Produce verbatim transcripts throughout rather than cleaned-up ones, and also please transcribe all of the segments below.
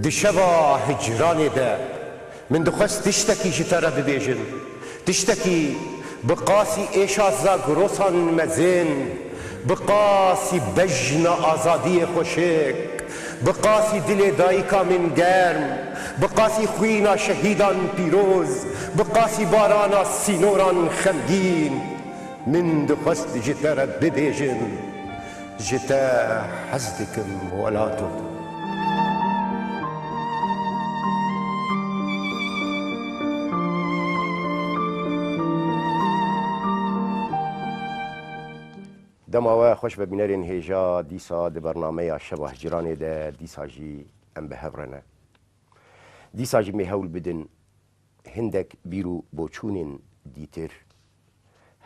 Di şeva hicranê de min dixwest tiştekî ji te re bibêjim. Tiştekî bi qasî êşa zagrosan mezin, bi qasî bejna azadiyê xweşik, bi qasî dilê dayika min germ, bi qasî xwîna şehîdan pîroz, bi qasî barana sînoran xemgîn, min dixwest ji te re bibêjim. Ji te hez dikim welato. Dema we xweş be bînerên hêja, dîsa di bernameya Şeva Hicranê de dîsa jî em bi hev re ne. Dîsa jî mê hewl bidin hindek bîr û boçûnên dîtir,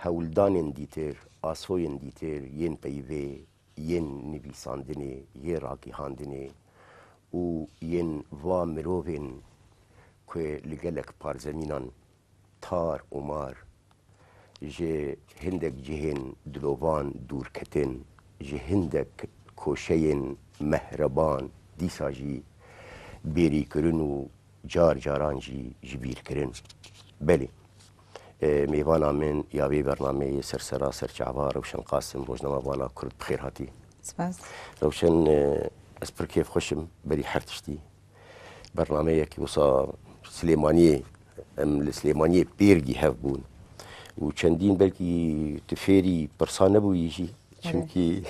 hewldanên dîtir, asoyên dîtir yên peyvê, yên nivîsandinê, yê ragihandinê û yên va mirovên ku li gelek parzemînan tar û mar, ji hindek cihên dilovan dûrketin, ji hindek koşeyên mehreban dîsa jî bêrîkirin û car caran jî ji bîr kirin. Belê, e, mêvana min ya vê bernameyê sersera serçava Rewşen Qasim, rojnamevana Kurd, bi xêr hatî. Spas. Rewşen, e, ez pir kêfxweş im berî her tiştî. Bernameyekî wisa Silêmaniyê, em li Silêmaniyê pêrgî hev bûn. Û çendîn belkî tu fêrî pirsa nebûyî jî. Erê. Çimkî,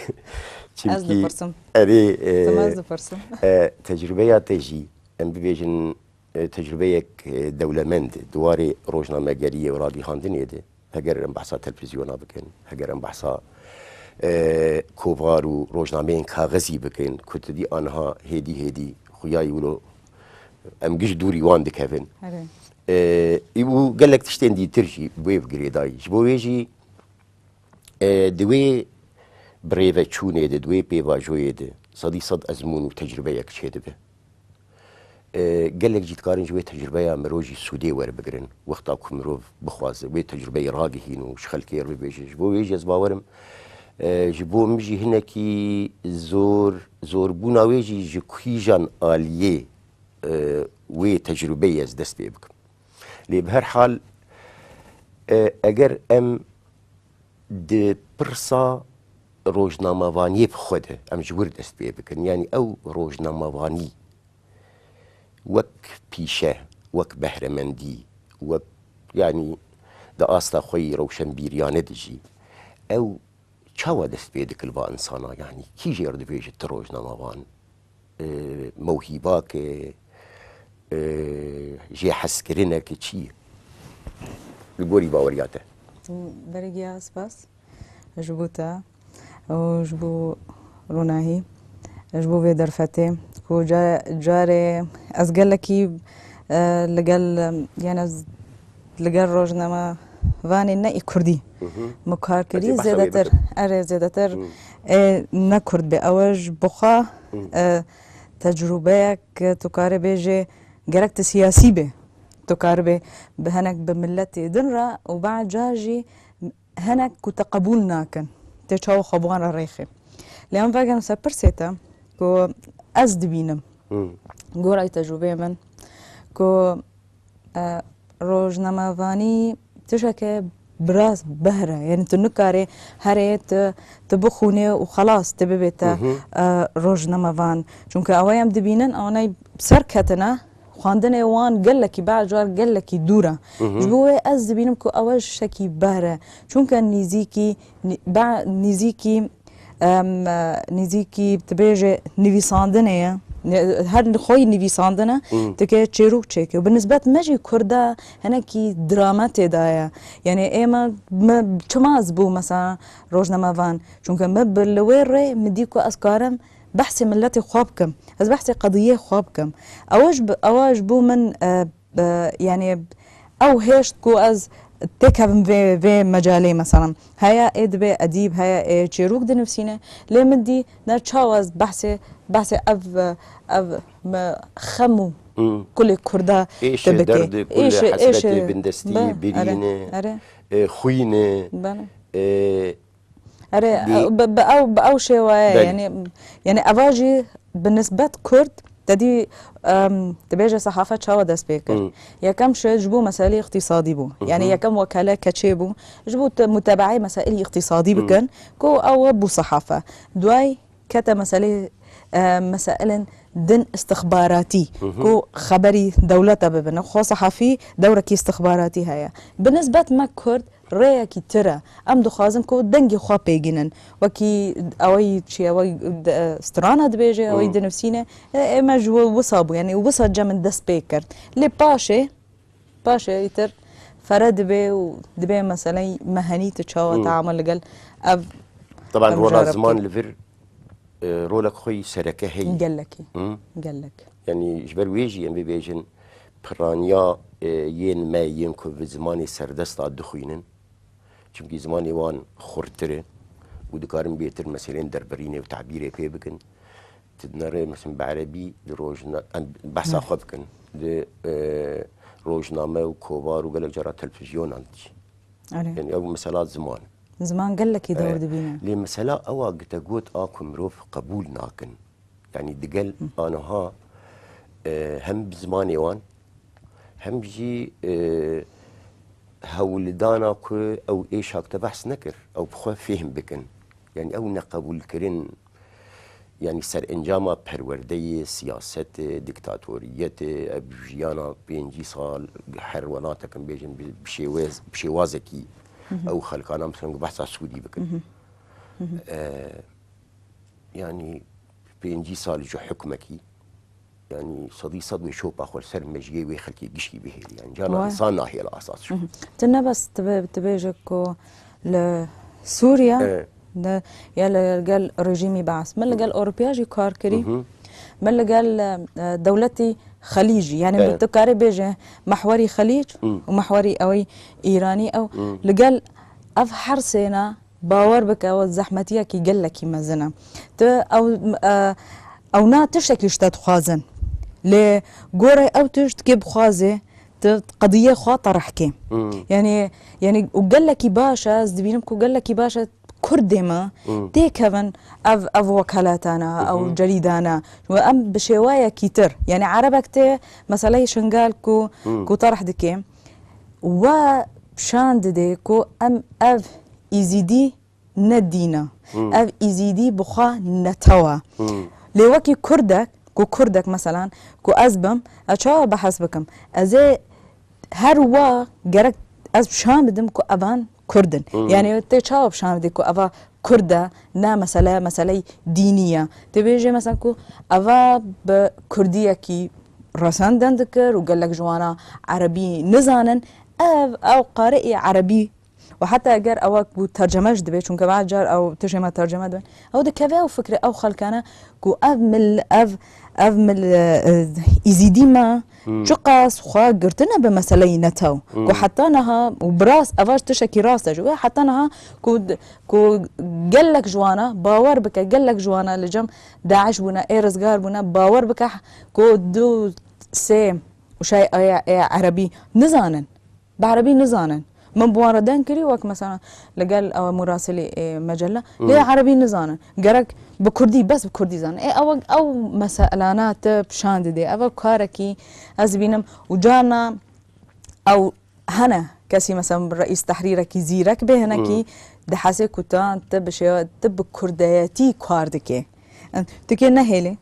çimkî Ez dipirsim. Erê, e, Tim ez dipirsim. E, tecrübeya te jî, em bibêjin, e, tecrübeyek, e, dewlemend di warê rojnamegeriyê û ragihandinê de. Heger em behsa televîzyona bikin, heger em behsa, e, kovar û rojnameyên kaxizî bikin, ku tu dî aniha hêdî hêdî xuyayî wilo em giş dûrî wan dikevin. Erê. E, û gelek tiştên dîtir jî bi wê bi girêdayî. Ji bo wê jî, e, di wê birêveçûnê de, di wê pêvajoyê de sedî sed ezmûn û tecrubeyek çêdibe. E, gelek jî dikarin ji wê tecrübeya mirov jî sûdê werbigirin, wexta ku mirov bixwaze wê tecrübeyê ragihîn û ji xelkê re bibêje. Ji bo wê jî ez bawerim, e, ji bo min jî hinekî zor, zorbûna wê jî ji kîjan aliyê, e, wê tecrübeyê ez dest pê bikim. Lê bi her hal, e, eger em di pirsa rojnamevaniyê bi xwe de em ji wir dest pê bikin. Yanî ew rojnamevanî wek pîşe, wek behremendî, wek, yanî di asta xwe yî rewşenbîriyane de jî ew çawa dest pê dike li va insana? Yanî kî jê re dibêje tu rojnamevan? E, mewhîbak e, e, jêhezkirinek e, çi ye? Li gorî baweriya te. Berê giya spas ji bo te û ji bo Ronahî, ji bo vê derfetê ku ca-, carê ez gelekî, e, li gel, yani ez li gel rojnamevanê ne ê kurdî Hı hı. min kar kirî, Hezê behsa wê zêdetir, bikin. Erê, zêdetir, Hı. e, ne kurd bê. Ew e ji bo xwe, Hı. e, tecrûbeyek tu karê bêjê gerek tu siyasî bê. Tu karibê bi hinek bi miletê din re û bad car jî hinek ku te qebûl nakin. Tê çawa xwe bi wan re rêxê. Lê em vegerin ser pirsê te ku ez dibînim. Hı. Gorayî tecrûbeyê min ku, e, rojnamevanî tişeke biraz behr e. Yani tu nikarê herê tu, tu bixûnê û xelas tu bibê te, Hı hı. e, rojnamevan. Çunke ew em dibînin, ewaney ser ketine, xwendinê wan gelekî, bad car gelekî dûr e. Hı hı. Ji bo wê ez dibînim ku ew e ji şekî behr e. Çunke nîzîkî, nî-, ba-, nîzîkî, em, e, nîzîkî dibêje nivîsandinê ye. Ne-, her li xwe yî nivîsandin e, Hı. dike çêrok çêke. Bi nisbet me jî Kurda hinekî drama tê de ye. Yani ê me, me çima ez bû mesela rojnamevan? Çunke me bi li wê rê min dî ku ez karim behsê miletê xwe bikim. Ez behsê qediyê xwe bikim. Ew ji bi-, ew ji bo min, e, e, yani ew hêşt ku ez têkevim vê, vê mecalê mesela. Heya ê dibe edîb, heya ê çêrok dinivîsîne. Lê min dî ne çawa ez behsê, behsê ev, ev me xem û Hmm. kulê Kurda Êşê, te bike. Derdê, kulê, Êşê, hesretê, êşê. Bindestî, Be, birîne, erê, erê. E, xwîne, Bele. E, Erê, Dî- bi, bi ew, bi ew şêweye, Belê. yani, yani eva jî bi nisbet Kurd Te dî, em, dibêje sehafe çawa dest pê kir? Hmm. Yekem şi ji bo meselê îqtîsadî bû. Yanî Mhm. yekem wekale keçê bû. Ji bo te-, mutebeeyê meselê îqtîsadî Hmm. bikin, ku ew bû sehafe. Duay kete meselê, e, meselên din istixbaratî, Mhm. ku xeberî dewlete bibin. Xwe sehafî dewrekî istixbaratî heye. Bi nisbet me Kurd, rêyekî tir e. Em dixwazin ku dengê xwe pêgînin. Wekî ewey çi ye, ewey di, strana dibêje, ewey Hmm. dinivsîne. E, ê me ji wi-, wisa bû, yanî wisa cem min dest pê kir. Lê paşê, paşê îtir fere dibe û dibe meseley mehenî tu çawa Hmm. teamul li gel ev Taban ev rola jare ziman bike. Li vir, e, rolek xwe yî sereke heye. Gelekî. Hmm. Gelek. Yanî ji ber wê jî em bibêjin piraniya, e, yên me yên ku bi zimanê serdesta dixwînin. Çimkî zimanê wan xurtir e û dikarin bêtir meselên derbirînê û tebîrê pê bikin. Tu dinerê, mesela, bi erebî di rojna-, em behsa Hı. xwe bikin. Di, e, rojname û kovar û gelek cara televîzyonan jî. Erê. Yanî ew mesela ziman. Ziman gelekî dewr E, dibîne. Lê mesela ew a gi te got a ku mirov qebûl nakin. Yanî digel Hı. aniha, e, hem bi zimanê wan, hem jî, e, hewldana ku ew êşak te behs nekir, ew bi xwe fêhm bikin. Yanî ew neqebûlkirin, yanî serencama perwerdeyê, siyasetê, dîktatoriyetê, ev jiyana pêncî sal her welatek em bêjin bi, bi şêwez-, bi şêwazekî Hı hı. ew xelkana, mesela, behsa Sûdî bikin. Hı hı. Hı hı. E, Yanî pêncî sal ji hukmekî, yanî sedî sed wê şopa xwe li ser mejiyê wê xelkê giştî bihêlî. Yanî carna Wa- însan nahêle esas şo. Mhm. Tu ne bes dibe-, dibêje ku li Sûriye, Evet. de, ya li gel rejîmî Baas. Min li gel Ewropiya jî kar kirî. Mhm. Min li gel, e, dewletî Xelîcî. Yanî Evet. tu karê bêje mehwerî Xelîc Mhm. û mehwerî ewî Îranî ew. Mhm. Li gel ev her sêna Bawer bike, ew zehmetiyekî gelekî mezin e. Tu ew, e, ew na tiştekî ji te dixwazin. Lê gorê ew tişt kê bixwaze, tu qediyê xwe terih kê. Hmm. Yanî, yanî û gelekî baş e, ez dibînim ku gelekî baş e Kurdê me Hmm. têkevin ev, ev wekaletane, ew Mhm. cerîdane. Û em bi şêweyekî tir, yanî erebek tê meseleyê Şingal ku, Hmm. ku terih dike, we pişan dide ku em ev Îzîdî ne dîn e. Hmm. Ev Îzîdî bi xwe netew e. Hmm. Lê wekî Kurdek, ku Kurdek meselan, ku ez bim, ez çawa behs bikim? Ez ê her wa gerek ez pişan bidim ku evan Kurd in. Hmm. Yanî tê çawa pişan bidî ku eva Kurd e, ne mesele, meseley dînî ye. Tê bêjê mesela ku eva bi Kurdiyekî resen deng dikir û gelek ji wana Erebî nizanin. Ev, ew qari'ê Erebî û heta eger ew wek bû terceme jî dibe, çunke bad car ew tişê me terceme dibe. Ew dikeve ew fikre ew xelkane ku ev mil-, ev, ev mil-, e, Îzîdî me Hmm. çiqas xwe girtine bi meseleyî netew. Hmm. Ku heta niha, û bi rast, ev tiştekî rast e ji we, heta niha ku d-, ku gelek ji wana, bawer bike, gelek ji wana li cem DAIŞ bûne, ê rizgar bûne, bawer bike ku du sê wişayê aya, aya Erebî nizanin. Bi erebî nizanin. Min bi wan re deng kirî, wek mesela li gel ew murasilê, ê, mecelle. Lê Hmm. erebî nizanin. Gerek bi kurdî, bes bi kurdî zanin. Ê, ew, ew meselana te pişan didê. Ev karekî ez dibînim û carna ew hene kesî mesela reîs tehrîrekî zîrek bê hinekî Hmm. dihesê ku ta te bi şêwe, te bi kurdeyetî kar dike. Tu kê nehêlî.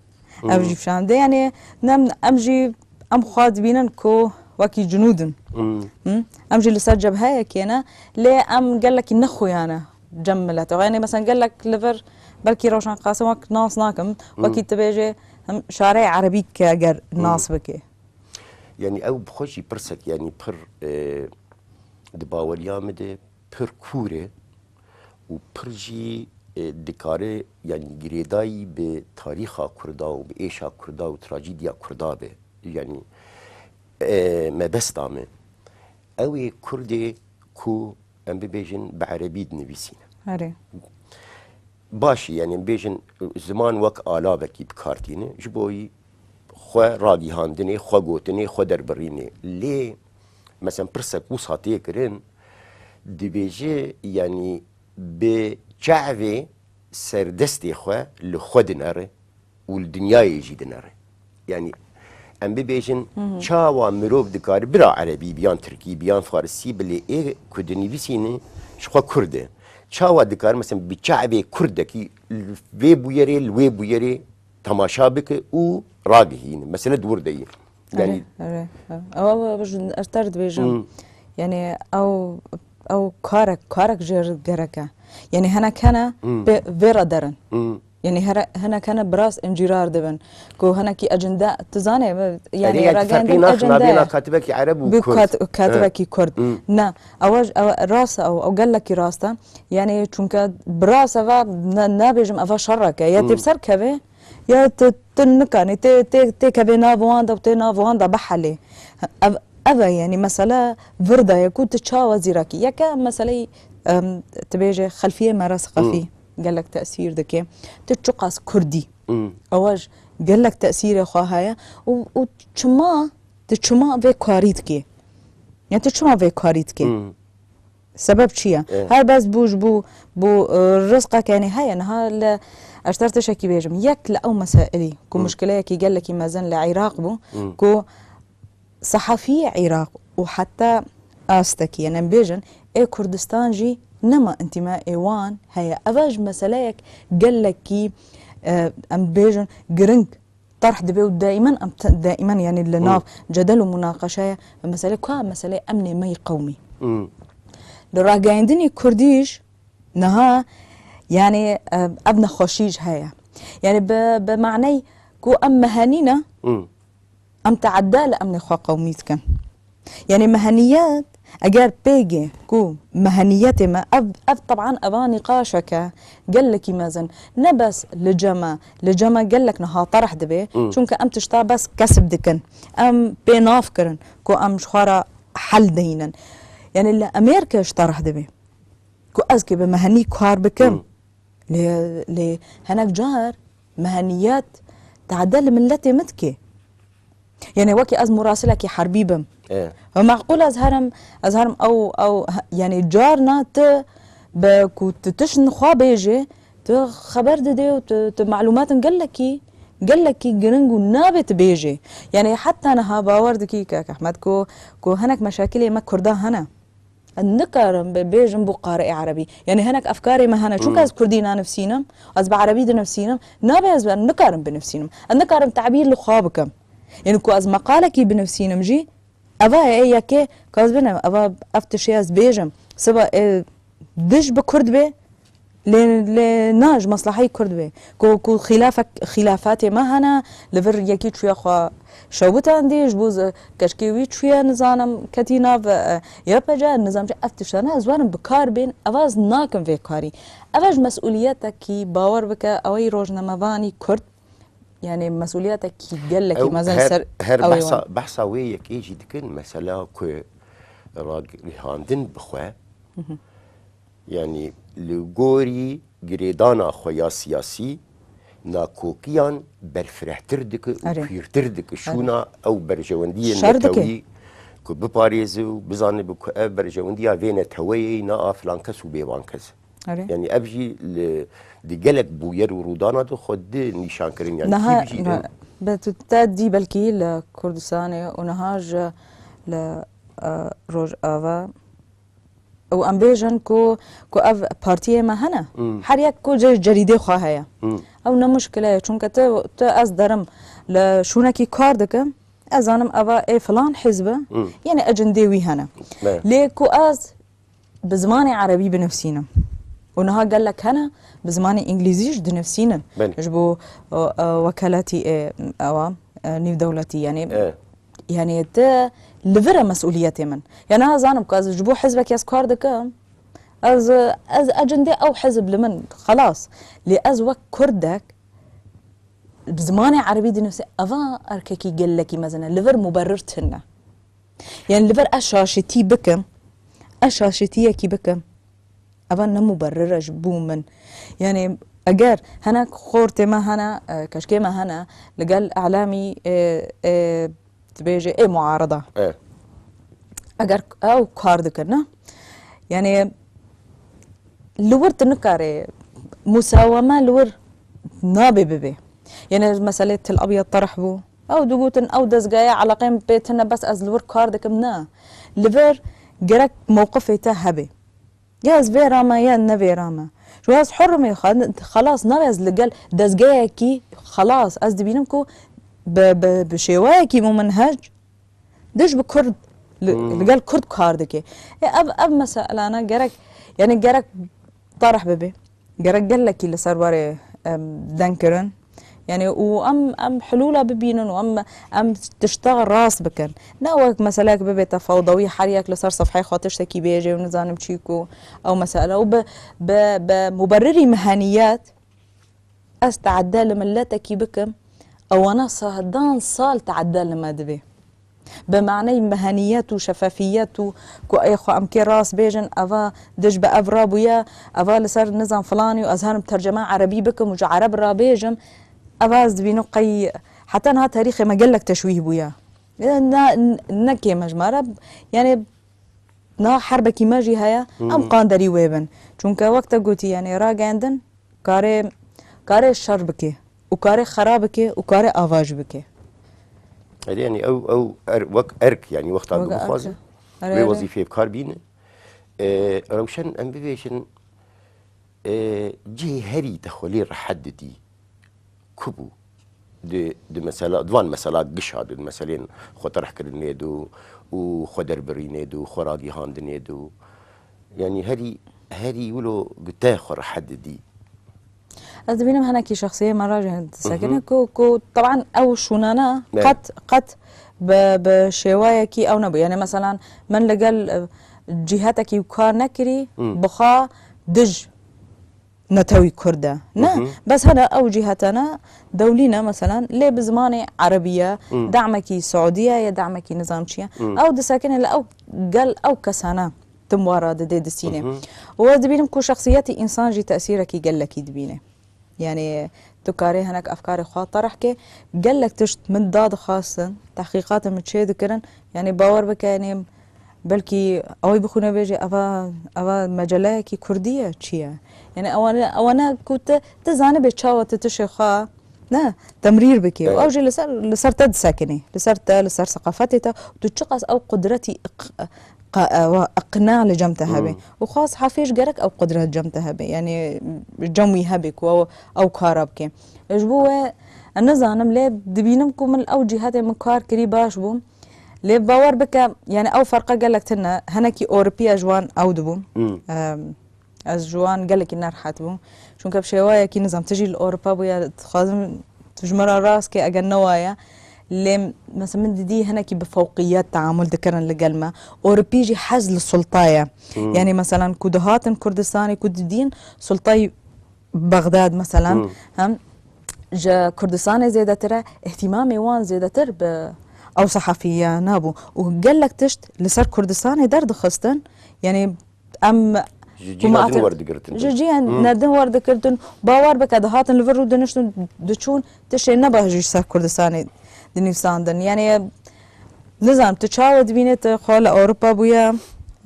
Ev Hmm. jî pişan de. Yanî nem, em jî em xwe dibînin ku wekî cinûd in. Hmm. Hı? Em jî li ser cebheyekê ne, lê em gelekî nexuya ne cem miletê. Yanî mesela gelek li vir belkî Rewşen Qasim wek nas nakim, Hmm. wekî tu bêjê hem şareyê erebî ke eger Hmm. nas bike. Yanî ew bi xwe jî pirsek, yanî pir, e, di baweriya min de pir kûr e û pir jî, e, dikare, yanî girêdayî bi tarîxa Kurda û bi êşa Kurda û trajîdiya Kurda be. Yanî, e, mebesta min. Ew ê Kurdê ku em bibêjin bi erebî dinivîsîne. Erê. Baş e, yanî em bêjin ziman wek alavekî bi kar tîne, ji bo yî xwe ragihandinê, xwe gotinê, xwe derbirînê. Lê, mesela pirsek wisa tê kirin, dibêje, yanî bi çavê serdestê xwe li xwe dinere û li dinyayê jî dinere. Yani em bibêjin çawa mirov dikare bira erebî biyan tirkî biyan farisî bilê ê ku dinivîsîne ji xwe kurd e. Çawa dikare mesela bi çavê kurdekî vê bûyerê li wê bûyerê temaşa bike û ragihîne. Mesele di wir de ye. Yani Erê, erê, erê. Ew, ew, ew, ji, ez te re dibêjim. Yani ew, ew karek, karek jê re gerek e. Yani hinek hene vê, vê re derin. Yani here, hinek hene biraz încîrar dibin. Ku hinekî ecinde, tu zanê, yani Erê, yani tu ferqî ragihandin naxin ecinde navê ye. Na katibekî ereb û Bi kurd. Kat-, katibekî kurd. Ne, ew, ew rast e, ew, ew gelekî rast e. Yani çunke biraz eva, ne, nabêjim eva şerrek e. Ya tê bi ser kevê, ya tu, tu nikanî, tê, tê, tê kevê nav wan de û tê nav wan de bihelê. Ev, ev e yani mesela vir de ye ku tu çawa zîrakî. Yeke meseleyî, em, tu bêje xelfiyê me re seqefî gelek tesîr dike. Tu çiqas kurdî. Ewa ji gelek tesîrê xwe heye û, û çima, tu çima vê karî dikê? Ya tu çima vê karî dikê? Sebeb çi ye? Her bes bû ji bo, bo, e, rizqek yani heye. Niha li, ez ji te re tiştekî bêjim. Yek li ew meselî ku muşkileyekî gelekî mezin li Iraq bû, ku sehafiyê Iraq û heta astekî, yani em bêjin, ê Kurdistan jî nema întîma ê wan heye. Eva ji meseleyek gelekî, e, em bêjin, giring terh dibe û daimen em te-, daimen yani li nav cedel û munaqeşe ye. Mesele ku meselê emnê me yî qewmî. Li rageyandinî Kurdî jî niha yani, e, ev nexweşî jî heye. Yani bi, bi maney ku em mehenî ne, em teedda li emnê xwe qewmî dikin. Yani meheniyet, eger pêgê ku meheniyetê me, ev, ev teban eva nîqaşeke gelekî mezin. Ne bes li cem e, li cem e gelek niha terh dibe. Çunke em tişta bes kesb dikin. Em pê nav kirin ku em ji xwe re hel deynin. Yani li Amerîka ji terh dibe. Ku ez kê bi mehenî kar bikim. Lê, lê hinek car meheniyet teedde li miletê min dike. Yani wekî ez murasilekî herbî bim. E. Ve meqûl ez herim, ez herim ew, ew, yani carna tu bi ku tu tişt xwe bêjê, tu xeber didê û tu, tu malûmatin gelekî, gelekî giring û nabê tu bêjê. Yani heta niha bawer dikî Kak Ehmed ku, ku hinek meşakilê me Kurda hene. Ez nikarim bê-, bêjim bo qareyê erebî. Yani hinek efkarê me hene. Çunke ez kurdî nanivsînim, ez bi erebî dinivsînim. Nabe ez nikarim binivsînim. Ez nikarim tebîr li xwe bikim. Yani ku ez meqalekî binivsînim jî, eva ye, ê yekê, ka ez binem, eva ev tiştê ez bêjim. Siba ê dij bi kurd bê, Lê, lê na ji meslehayî kurd bê. Ku, ku xîlafek, xîlafatê me hene, li vir yekî çûye xwe şewitandî, ji bo zi-, keşkê wî çûye, nizanim, ketî nav, e, Y P G, nizam çi, ev tiştane ez werim bi kar bên, eva ez nakim vê karî. Eva ji mesûliyetekî, bawer bike, ew ê rojnamevanî kurd, yani mesûliyetekî gelekî Ew mezin her, ser her ew ê behsa, wan. Behsa wê yekê jî dikin, mesela ku ragihandin bi xwe, Yani li gorî girêdana xwe ya siyasî nakokiyan berfirehtir dike û Erê. Pîrtir dike. Erê. Şûna ew berjewendiyê Şer dike. Netewî ku biparêze û bizane bi ku ev berjewendiya vê neteweyê na a filan kes û bê wan kes. Erê. Yani ev jî li, di gelek bûyer û rûdana de xwe di nîşan kirin. Yani Niha, kî bijî ne, be tu te dî belkî li Kurdistanê û niha ji li, e, Rojava Û em bêjin ku, ku ev partiyê me hene. Her yek ku ce-, cerîdê xwe heye. Ew ne muşkile ye. Çunke tu, tu ez derim li şûnekî kar dikim, ez zanim eva ê filan hizb e, yani ecindê wî hene. Be. Lê ku ez bi zimanê erebî binivsînim. Û niha gelek hene bi zimanê îngilîzî jî dinivsînin. Belê. Ji bo, e, e, wekaletî ê, ewa, e, nîvdewletî, yani. E. Yani te li vir e mesûliyetê min. Yani ez zanim ku ez ji bo hizbekî ez kar dikim. Ez, ez ecindê ew hizb li min, xelas. Lê ez wek kurdek bi zimanê erebî dinivîsim, eva erkekî gelekî mezin e. Li vir muberir tune. Yani li vir ez şaşitî bikim, ez şaşitiyekî bikim. Eva ne muberrir e ji bo min. Yani eger hinek xortê me hene, e, keşkê me hene, li gel elamî, e, e, dibêje ê muarada. E. Eger ew kar dikin, ne? Yani li wir tu nikarê musaweme li wir nabe bibe. Yani meselê Til Abyad terh bû. Ew digotin, ew dezgeya eleqeyê min pê tune, bes ez li wir kar dikim. Na. Li vir gerek mewqifê te hebe. Ya ez vê rame, ya ne vê rame. Ji ez hur im, xwe-, xelas, navê ez li gel dezgeyekî, xelas, ez dibînim ku bi, bi, bi şêweyekî mumenhec dij bi Kurd, li, Hmm. li gel Kurd kar dike. E, ev, ev meselana gerek, yani gerek tarih bibe. Gerek gelekî li ser warê, em, deng kirin. Yani û em, em hilûla bibînin û em, em tişta rast bikin. Ne wek meseleyek bibête fewdawî, her yek li ser sefheyê xwe tiştekî bêje û nizanim çî ku ew mesele. Û bi, bi, bi muberrirî meheniyet, ez teedde li miletekî bikim, ewana sedan sal teedde li me dibe. Bi maneyê meheniyet û şefefiyet û ku ey xwe em kê rast bêjin, eva dij bi ev rabûye, eva li ser nizam filanî û ez herim tercema erebî bikim û ji ereb rabêjim, eva ez dibînim qey heta niha tarîxê me gelek teşwîh bûye. E, ne, ne kêm e ji me re, yani niha herbekî me jî heye, em Hmm. qanderî wê bin. Çunke wek te gotî, yani ragendin, kare, kare şer bike û kare xera bike û kare ava jî bike. Erê, yani ew, ew er-, wek erk, yani wexta Wek tu bixwaze, erk. Erê, wê erê. Wezîfê bi kar bîne. E, Rewşen, em bibêjin, e, cihê herî te xwe lê rehet didî ku bû? Di, di mesela, di van mesela gişa di, di meselên xwe terhkirinê de û xwe derbirînê de û xwe ragihandinê de û, yani herî, herî wilo bi te xwe rehet didî. Ez dibînim hinekî şexsiyê me re jî disekine Mhm. ku, ku teban ew şûnane Ne. qet, qet bi, bi şêwayekî ew nebû. Yani meselan min li gel, e, cîhetekî kar nekirî, Hmm. bi xwe dij netewî Kurd e. Ne, Mhm. bes hene ew cîhetane dewlî ne, meselan, lê bi zimanê erebî ye, Hmm. demekî Siûdî ye, ya demekî nizam çi ye. Hmm. Ew disekine li ew gel ew kesane tim wara didê disînê. Mhm. Û ez dibînim ku şexsiyetî însan jî tesîrekî gelekî dibîne. Yani tu karê hinek efkarê xwe terih ke, gelek tişt min dadixwastin, tehqîqatê min çê dikirin, yani bawer bike, yani belkî ew ê bixwîne bêje, eva, eva meceleyekî kurdî ye, çi ye? Yani ewane, ewane ku tu, tu zanibê çawa tu tişê xwe, ne, temrîr bike. Û Evet. ew jî li ser, li ser te disekinê, li ser te, li ser seqafetê te, tu çiqas ew qudretî iq-, qa-, ewa, iqna li cem te hebe. Hmm. Û xas hefê jî gerek ew qudret cem te hebe. Yani cem wî hebe ku ew, ew kara bike. Ji bo we, ez nizanim, lê dibînim ku min ew cîhetê min kar kirî baş bû. Lê bawer bike, yani ew ferqa gelek tune. Hinekî Ewropî ez ji wan ew dibûm. Hmm. Em, ez ji wan gelekî nerehet bûm. Çunke bi şêwayekî nizam, tu jî li Ewropa bûye, dixwazim tu ji min re rast ke, eger ne waye. Lê mesela min didî hinekî bi fewqiyet teamul dikirin li gel me. Ewropî jî hez li sulta ye. Hmm. Yani meselan ku dihatin Kurdistanê, ku didîn sultayî Bexdad meselan, Hmm. hem ji Kurdistanê zêdetir e, îhtîmamê wan zêdetir bi ew sehafî ya nabû. Û gelek tişt li ser Kurdistanê derdixistin. Yani em Ji cîha din werdigirtin. Ji cîha Hmm. ne din werdigirtin. Bawer bike, dihatin li vir û diniştin, diçûn tiştê ne baş jî ji ser Kurdistanê dinivîsandin. Yani nizanim tu çawa dibînî, tu xwe li Ewropa bûye,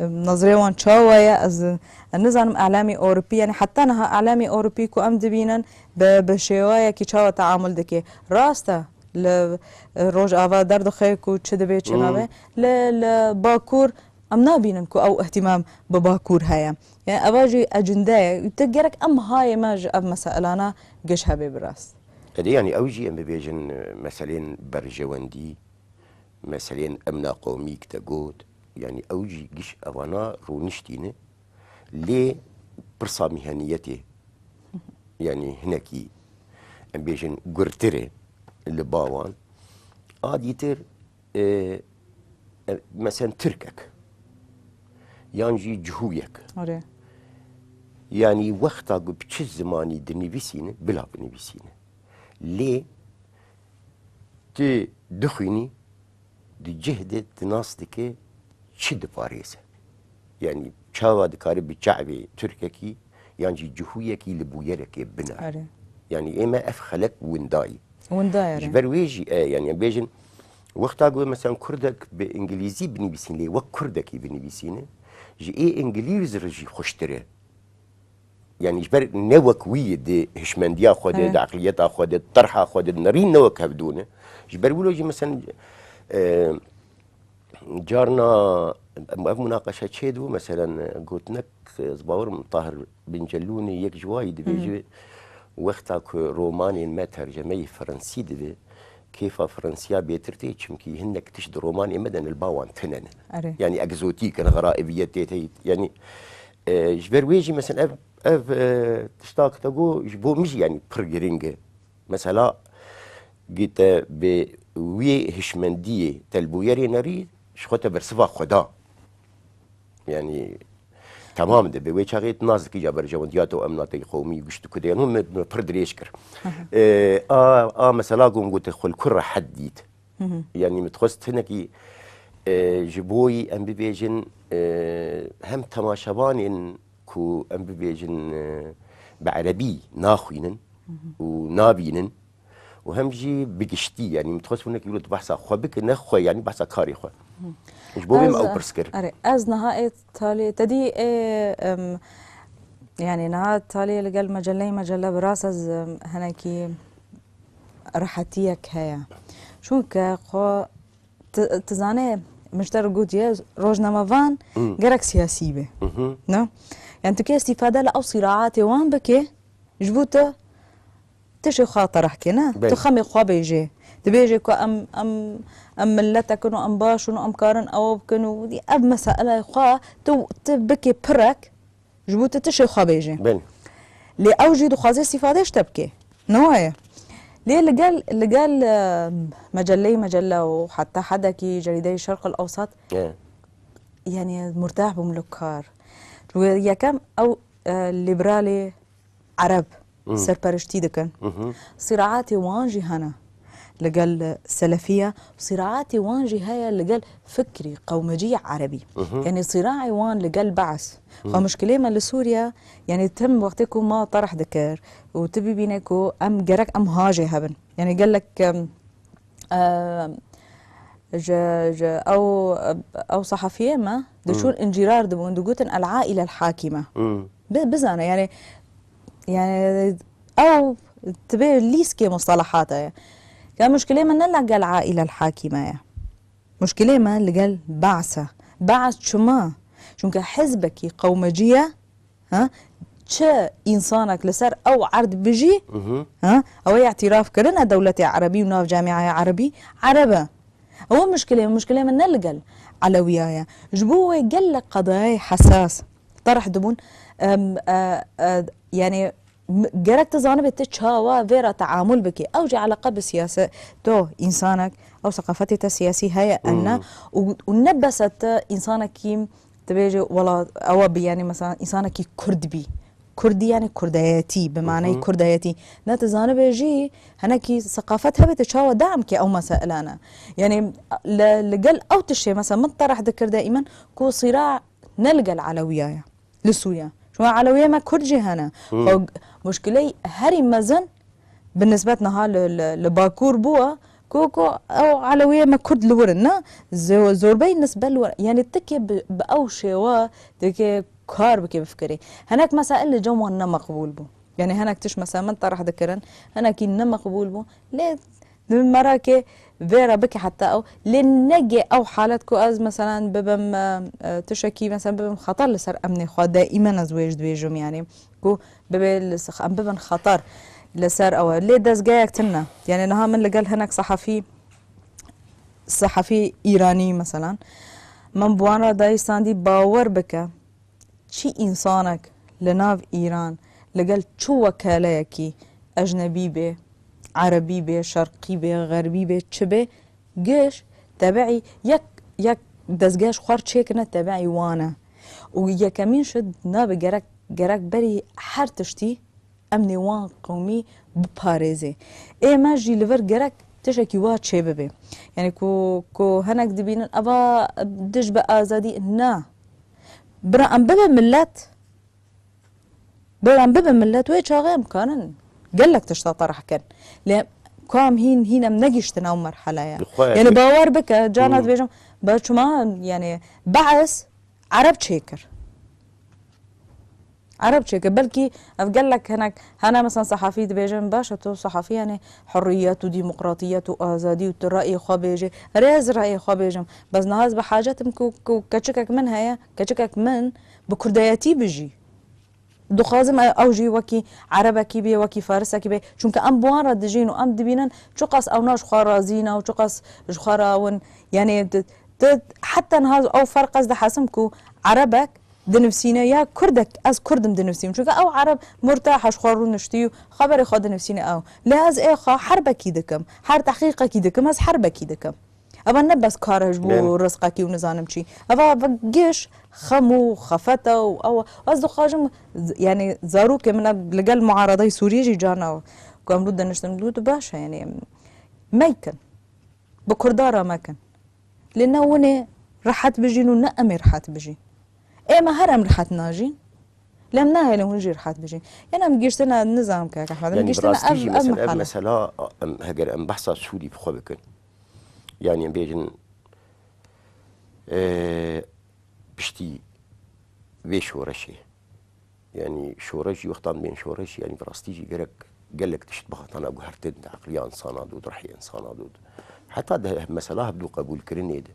nazirê wan çawa ye? Ez, ez nizanim, îlamê Ewropî, yani heta niha îlamê Ewropî ku em dibînin, bi, bi şêwayekî çawa teamul dike. Rast e, li, e, Rojava derdixe ku çi dibe, çi Hmm. nabe. Li, li Bakur em nabînin ku ew îhtîmam bi Bakur heye. Yani eva jî ecinde ye. Tu gerek em hayê me ji ev meselana giş hebe bi rast. Erê, yani ew jî em bibêjin, e, meselên berjewendî, meselên emna qewmî ku te got, yani ew jî giş evana rûniştî ne. Lê pirsa mîheniyetê, yani hinekî, em bêjin, gurtir e li ba wan. A dîtir, e, e, mesen tirkek, yan jî cihûyek. Erê. Yani wexta ku bi çi zimanî dinivîsîne, bila binivîsîne. Lê tu dixwînî, di cih de tu nas dike çi diparêze. Yani çawa dikare bi çavê tirkekî yan jî cihûyekî li bûyerekê binare. Erê. Yani ê me ev xelek winda ye. Winda ye, erê. Ji ber wê jî, e, yani em bêjin, wexta ku mesela kurdek bi îngilîzî binivîsîne, lê wek kurdekî binivîsîne, ji ê îngilîz re jî xweştir e. Yani ji ber ne wek wî di hişmendiya xwe de, di eqliyeta xwe de, di terha xwe de, di nerîn ne wek hevdû ne. Ji ber wilo jî, meselen, e, carna ev, ev munaqeşe çê dibû, meselen, gotinek, ez bawerim Tahir Bin Cellûnê yek ji wayî dibêje, wexta ku romanên me tercemeyê Fransî dibe, kêfa Fransiya bêtir tê, çimkî hinek tişt di romanê me de li ba wan tune ne. Erê. Yani egzotîk in, xeraîbiyetê tê. Yani, e, ji ber wê jî, mesela, ev, ev, e, tişta ku te got, ji bo min jî, yani, pir giring e. Mesela, gî te bi wê hişmendiyê te li bûyerê nerî, ji xwe te bersiva xwe da. Yani, temam dibe. Wê çaxê tu nas dikî ca berjewendiya te û emnatê qewmî gişt û kudê. Yanî, me, me pir dirêj kir. Ee, a, a mesela ku min gote xwe li ku rehet dît. Yani, min dixwest hinekî, e, ji bo yî em bibêjin, e, hem temaşevanên ku em bibêjin, e, bi erebî naxwînin û nabînin, û hem jî bi giştî, yanî min dixwest hinekî wilo tu behsa xwe bike, ne xwe, yanî behsa karê xwe. Ji bo vê min Ez, ew pirs kir. Erê, ez niha ê talê, te dî ê, em, yanî niha talê li gel meceleyê mecele bi rast ez, em, hinekî rehetiyek heye. Çunke xwe Ti, ti zanê, min ji te re gotiye, rojnamevan gerek siyasî be. Ne? Yani tu kê îstîfade li ew sîraatê wan bike, ji bo tu tişê xwe terih ke, ne? Belê. Tu xemê xwe bêjê. Tu bêjê ku em, em, em miletek in û em baş in û em karin ew bikin û ev mesele xwe tu, tu bikê pirek, Ji bo tu tişê xwe bêjî. Belê. Lê ew jî dixwaze îstîfade ji te bike. Ne waye? Lê li gel, li gel, e, meceleyê mecele û heta hedekî cerîdeyê Şerq el Ewsat, E. yani murtah bûm li kar. Ji bo yekem ew, e, lîberalê Ereb Hmm. serperiştî dikin. Mhm. Sîraatê wan jî hene. Li gel selefiya, sîraatê wan jî heye li gel fikrî qewmecî erebî. Mhm. Yani sîraê wan li gel Be'es. Mhm. Xwe muşkilê me li Sûriye, yani tim wextê ku me terih dikir û tu bibîne ku em gerek em hajê hebin. Yani gelek, em, e, ji, ji ew, ew sehafiyê me diçûn Hmm. încîrar dibûn, digotin el-aîle el-hakîme. Hmm. Bi-, bizane, yani, yani ew tibê lîskê mustalahata ye. Ka muşkilê me ne li gel aîle el-hakîme ye. Muşkilê me li gel Be'es e. Be'es çima? Çunke hizbekî qewmecî ye, ha? Çi însanek li ser ew erd bijî, Mhm. ha? Ew ê îtiraf kirine dewletê erebî û nav camiaya erebî ereb e. Ew muşkilê, muşkilê me ne li gel Elewiya ye. Ji bo wê gelek qedayayê hesas terih dibûn, em, e, e, yani, m-, gerek tu zanibê tu çawa vê re teamul bikî. Ew jî eleqe bi siyaset, to, însanek, ew seqafetê te siyasî heye, en ne? Hmm. Û, û ne bes e tu însanekî, tu bêjî, wela, ew bi, yani, mesela, însanekî kurd bî. Kurdî, yani, kurdayetî, bi maneyê Mhm. kurdayetî. Ne tu zanibê jî, hinekî seqafet hebe tu çawa deam ke ew meselane. Yani, li, li gel ew tiştê, mesela, min terih dikir daîmen, ku sîra ne li gel Elewiya ye. Li Sûriye. Çima Elewiyê me Kurd jî hene. Hmm. Xwe muşkiley herî mezin bi nisbet niha li, li, li Bakur bûye ku, ku ew Elewiyê me Kurd li wir in, ne? Zo-, zorbey nisbet li wir. Yani tikê bi, bi ew şêwe dikê kar bike bifikirê. Hinek mesail li cem wan ne meqbûl bû. Yani hinek tişt mesela min terih dikirin, hinekî ne meqbûl bû. Lê Di merakê vê re bike heta ew, lê negê ew halet ku ez, meselan, bibim, e, e, tişekî, meselan, bibim xeter li ser emnê xwe, daîmen ez wê ji dibêjim, yanî ku bibê li s-, em bibin xeter li ser ew e. Lê dezgehek tune. Yanî niha min li gel hinek sehefî, sehefî îranî, meselan, min bi wan re dayî standî, bawer bike, Çi însanek li nav Îran li gel çi wekaleyekî ecnebî bê, erebî bê, şerqî bê, xerbî bê, çi bê, giş tebeî yek, yek dezgeh ji xwe re çêkirine tebeî wan e. Û yekemîn şit nabe gerek, gerek berî her tiştî emnê wan qewmî biparêzê. Ê me jî li vir gerek tiştekî wa çêbibe. Yanî ku, ku hinek dibînin eva dij bi azadî, na. Bira em bibe millet, bira em bibe millet, wê çaxê em karin gelek tişta terih kin. Lê ku em hîn, hîn em negihiştin ew merheleya. Bi xwe Yanî bi- bawer bike, carna Hmm. dibêjim, ba çima, yanî Be'es Ereb çêkir. Ereb çêke. Belkî ev gelek hinek hene, mesela sehafî dibêjin, baş e, tu sehafî, yanî hurriyet û demokratiyet û azadî û tu rayê xwe bêjê. Erê, ez rayê xwe bêjim. Bes niha ez bi hacet im ku, ku keçikek min heye, keçikek min bi kurdayetî bijî. Dixwazim e-, ew jî wekî erebekî bê, wekî farisekî bê. Çunke em bi wan re dijîn û em dibînin çiqas ewna ji xwe razî ne û çiqas ji xwe re ew in. Yanî, tu, tu, heta niha ew ferq ez dihesim ku erebek dinivîsîne ya kurdek, ez kurdim dinivîsîm. Çunke ew ereb murtah e, ji xwe rûniştî û xeberê xwe dinivîsîne ew. Lê ez ê xwe herbekî dikim. Her tehqîqekî dikim, ez herbekî dikim. Eva ne bes kar e ji bo Belê. Rizqekî û nizanim çî. Eva ve giş xem û xefet e û ew e. Ez dixwajim, z-, yanî zarokê min e, li gel muaredayê Sûriyê jî carna ku em rû diniştin, dû tu baş e, yanî meykin. Bi Kurda re mekin. Lê ne winê rehet bijîn û ne em ê rehet bijîn. Ê me her em rehet najîn. Lê em nahêlin hûn jî rehet bijîn. Yanî em giştine, nizam kek Ehmed, em Yanî bi giştine rastî ev, jî ev mesela, em mihale. Mesela, em, heger em behsa Sûrî bi xwe bikin, yanî em bêjin, e, piştî vê şoreşê, yanî şoreş jî wextan bên şoreş, yanî bi rastî jî gerek gelek tişt bihatana guhertin, di eqliya insana de û di rihê insana de û di, heta di mesela hevdû qebûlkirinê de.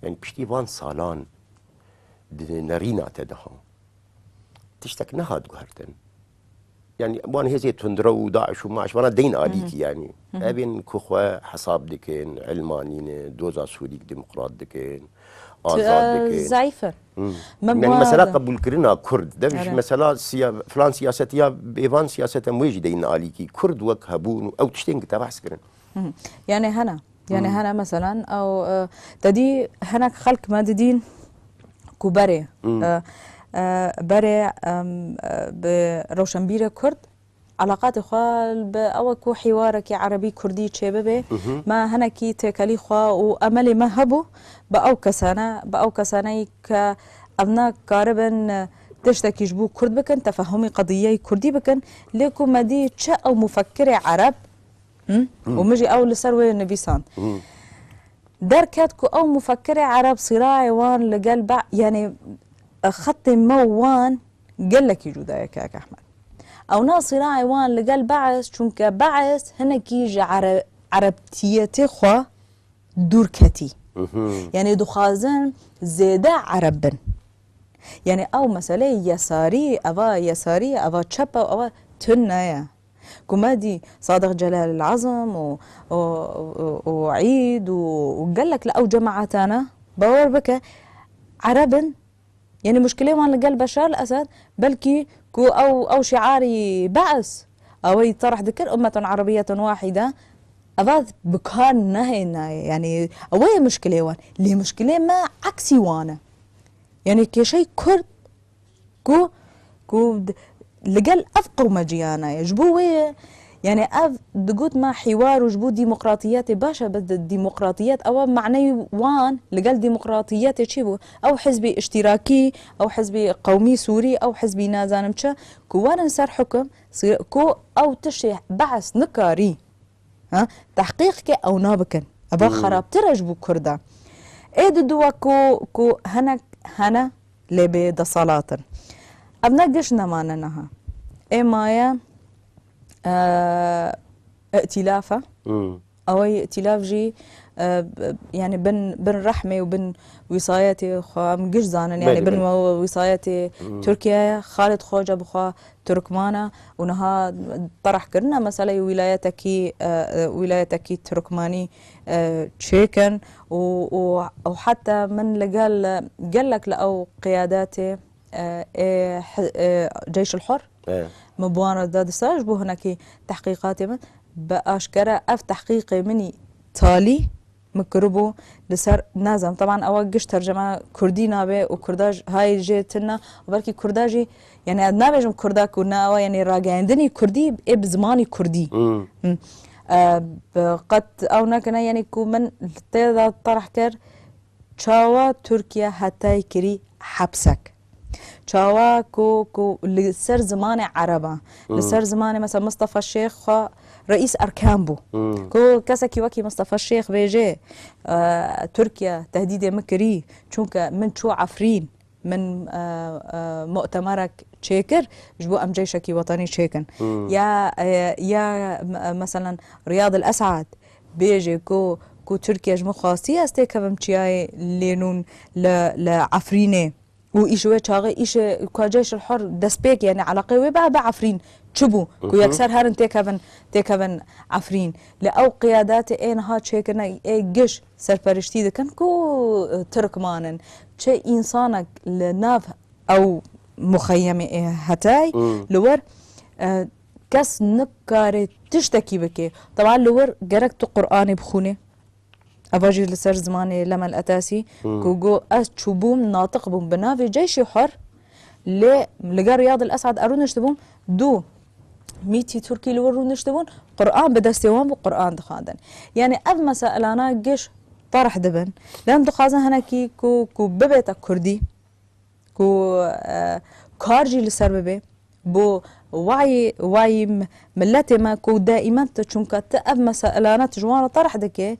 Yanî piştî van salan di nerîna te de ha. Tiştek nehat guhertin. Yanî wan hêzê tundre û DAIŞ û MAIŞ vana deyn alîkî yanî. Evên ku xwe hesab dikin, ilmanî ne, doza Sûrîk demokrat dikin, azad dikin. Zayîf in. Hmm. Me Yanî mesela qebûlkirina Kurd, dev ji Ere. mesela siya-, filan siyasetiya bêvan siyasete em wê jî deyn alîkî. Kurd wek hebûn û ew tiştên ki te behs kirin. Hı hı. Yanî hene. Yanî Hmm. hene meselan, ew, e, te dî hinek xelk me didîn ku berê, Hmm. e, e, berê, em, e, bi rewşenbîrê Kurd eleqatê xwe bi ew ku hîwarekî erebî kurdî çêbibe. Mhm. Me hinekî têkelî xwe û emelê me hebû bi ew kesane, bi ew kesaneyî ke ev ne karibin, e, tiştekî ji bo Kurd bikin, tefehumî qediyeyê Kurdî bikin. Lê ku me dî çi ew mufekkirê ereb, Hı? Hı. Û min jî ew li ser wê nivîsand. Hı. Derket ku ew mufekkirê ereb sîrayê wan li gel Be-, yanî, e, xetê me û wan gelekî cuda ye, kak Ehmed. Ew na sîrayê wan li gel Beis, çunke Beis hinekî ji ere-, erebtiyetê xwe dûr ketî. Mhm. Yanî dixwazin zêde ereb bin. Yanî ew meseleyê yesarî, eva yesarî, eva çep e, eva tune ye. Ku me dî Sadiq Celal Azim û, û, û, û Eîd û, û gelek li ew cemaetane, bawer bike, ereb in. Yanî muşkilê wan li gel Beşar el Esed, belkî ku ew, ew şiarî Beis, ew ê terh dikir, ummetun erebiyetun wahîde, eva bi kar nehênaye. Yanî ew ê muşkilê wan. Lê muşkilê me eksî wan e. Yanî kêşey Kurd ku, ku d-, li gel ev qewme ciyana ye. Ji bo wê ye, yanî ev digot me hîwar û ji bo demokratiyetê baş e, bes di-, demokratiyet ew e, maneyî wan li gel demokratiyetê çi bû? Ew hizbî îştîrakî, ew hizbî qewmî Sûrî, ew hizbî nazanim çi, ku werin ser hukum, sî-, ku ew tiştê Beis nikarî Ha? Tehqîqke ewna bikin. Eva Hmm. xerabtir e ji bo Kurda. Ê di duwa ku, ku hinek hene lê bê desalat in. Ev ne giş nemane niha. Ê maye, e, îtîlaf e. Hmm. Ew îtîlaf jî, e, b-, yanî bin, bin rehmê û bin wîsayetê xwe em giş zanin. Yanî Belê, bin belê. we-, wîsayetê Hmm. Tirkiye ye. Xalid Xoca bi xwe Turkman e û niha terh kirine meseleyê wîlayetekî, e, e, wîlayetekî Turkmanî, e, çêkin û, û, û heta min li gel, gelek li ew qiyadatê, e, ê hi-, e, Ceyşul Hur, E. min bi wan re da disa ji bo hinekî tehqîqatê min, bi aşkere ev tehqîqê min î talî, min kiribû li ser, nazim, teban ewa giş tercema kurdî nabe û kurda j-, hay jê tune û belkî kurda jî, yanî ez nabêjim kurda ku ne ewa, yanî rageyandinî kurdî ê bi zimanî kurdî. Hmm. Hmm. E, bi qet ew nekine, yanî ku min tê de terh kir, çawa Tirkiye hetayê kirî hepsek? Çawa ku, ku li ser zimanê ereba, li Hmm. ser zimanê mesela Mustafa Şêx xwe reîs erkan bû. Hmm. Ku kesekî wekî Mustafa Şêx bêje, e, Tirkiye tehdîdê min kirî, çunke min çû Efrîn, min, e, e, mu'temerek çêkir, ji bo em ceyşekî wetanî çêkin. Ya, e, ya, me-, meselen Riyad El Esad bêje ku, ku Tirkiye ji min xwestiye ez têkevim çiyayê Lênûn li, li Efrînê. Û îş wê çaxê îşê ku Ceyş El Hur destpêk, yani eleqê wê be, be Efrîn çi bû? Ku yekser herin têkevin, têkevin Efrîn. Li ew qiyadatê ê niha çêkirine ê giş serperiştî dikin ku, e, Tirkman in. Çi însanek li nav ew muxeyemê ê hetay, li wir, e, kes nikare tiştekî bike. Teban li wir gerek tu Qur'anê bixwînê. Eva jî li ser zimanê Lemel Etasî, ku got, ez çûbûm, natiq bûm bi navê Ceyşê Hur, lê li gel Riyad El Esad ez rûniştibûm, du mîtî Tirkî li wir rûniştibûn, Qur'an bi destê wan bû, Qur'an dixwandin. Yani ev meselana giş terh dibin. Lê em dixwazin hinekî ku, ku bibête Kurdî, ku, e, kar jî li ser bibe. Bo wayî, wayî m-, miletê me ku daîmen tu, çunka tu ev meselane tu ji wan re terh dike,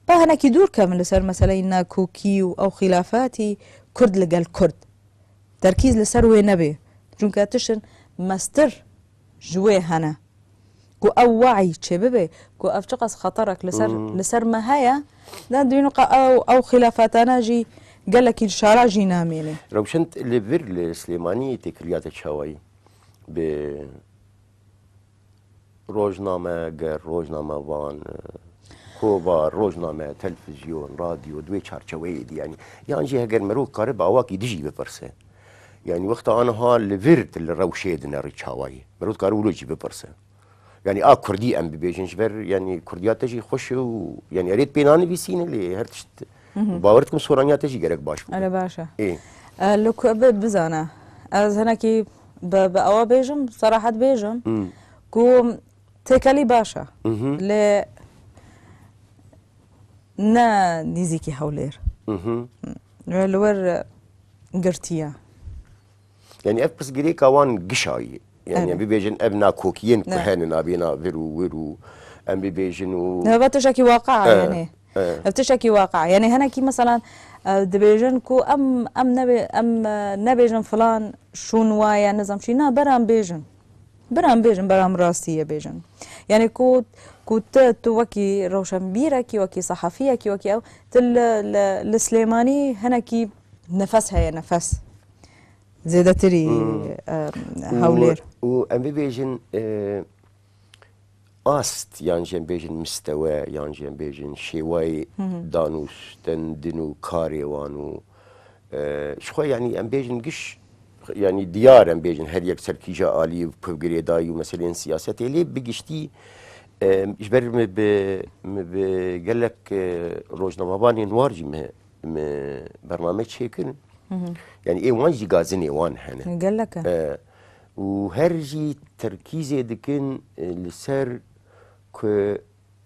pa hinekî dûr kevin li ser meseleyên nakokî û ew xîlafatî Kurd li gel Kurd. Terkîz li ser wê nebe. Çunka tiştin mestir ji wê hene. Ku ew wayî çêbibe, ku ev çiqas xeterek li ser, li ser me heye, de dibînin ka ew, ew xîlafatane jî gelekî li şara jî namêne. Rewşen li vir li Silêmaniyê têkiliyate çawayî bi rojnameger, rojnamevan, kova, rojname, televîzyon, radyo, di wê çarçeweyê de, yanî, yan jî heger merov kare bi awakî dijî bipirse. Yanî wexta aniha li vir tu li rewşê dinerî çawayî. Merov dikare wilo jî bipirse. Yanî a kurdî em bibêjin ji ber, yanî kurdiya te jî xweş e û, yanî erê tu pê nanivîsîne lê her tişt. Bawer dikim soraniya te jî gerek baş bû. Erê baş e. Ê. E, li ku bi-, bizane. Ez hinekî bi, bi ewa bêjim, serahet bêjim ku têkelî baş e. Lê ne nîzîkî Hewlêr. Li wir girtiye. Yanî ev pirsgirêka wan gişayî. Yanî em bibêjin ev nakokiyên ku hene nabêna vir û wir û em bibêjin û. Ev tiştekî waqe, e, yanî. E. Ev tiştekî waqe. Yanî hinekî meselan, e, dibêjin ku em, em nebe-, em, e, nebêjin filan şûn waye, nizam çi. Na, beram bêjin. Beram bêjin, beram rastiyê bêjin. Yanî ku, ku tu, tu wekî rewşenbîrekî, wekî sehafiyekî, wekî ew, tu li, li, li Silêmanî hinekî nefes heye, nefes. Zêdetirî, e, Hewlêr. Û, û em bibêjin, e, ast, yan jî em bêjin mistewe, yan jî em bêjin şêwayê danûstendin û karê wan û, e, ji xwe, yanî em bêjin giş, yanî diyar em bêjin her yek ser kîja alî û pevgirêdayî û meseleyên siyasetê, lê bi giştî, e, ji ber min bi, min bi gelek, e, rojnamevanên war jî me, me bername çêkirin. Yanî ê wan jî gazinê wan hene. Gelek e. E, û her jî terkîzê dikin, e, li ser ku,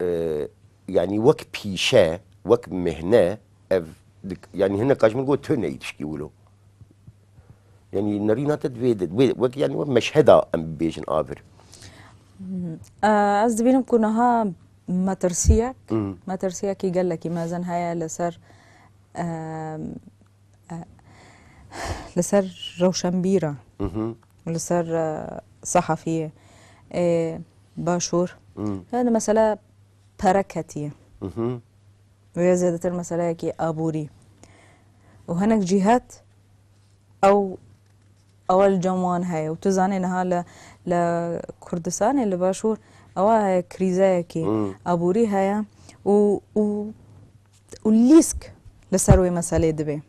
e, yanî wek pîşe, wek mihne, ev dik-, yanî hineka ji min got tu neyî tişkî wilo. Yanî nerîna te divê de, divê, wek, yanî wek meşheda em bibêjin a vir. E, ez dibînim ku niha metirsiyek, metirsiyekî gelekî mezin heye li ser, e, e, li ser rewşenbîra, li ser, e, sehafiyê, e, Başûr. Yani mesela pere ketiye. Wê zêdetir meseleyekî aborî. Û hinek cîhat ew, ew li cem wan heye. Û tu zanî niha li, li Kurdistanê, li Başûr, ewa heye krîzeyekî aborî heye û, û, û lîsk li ser wê meselê dibe.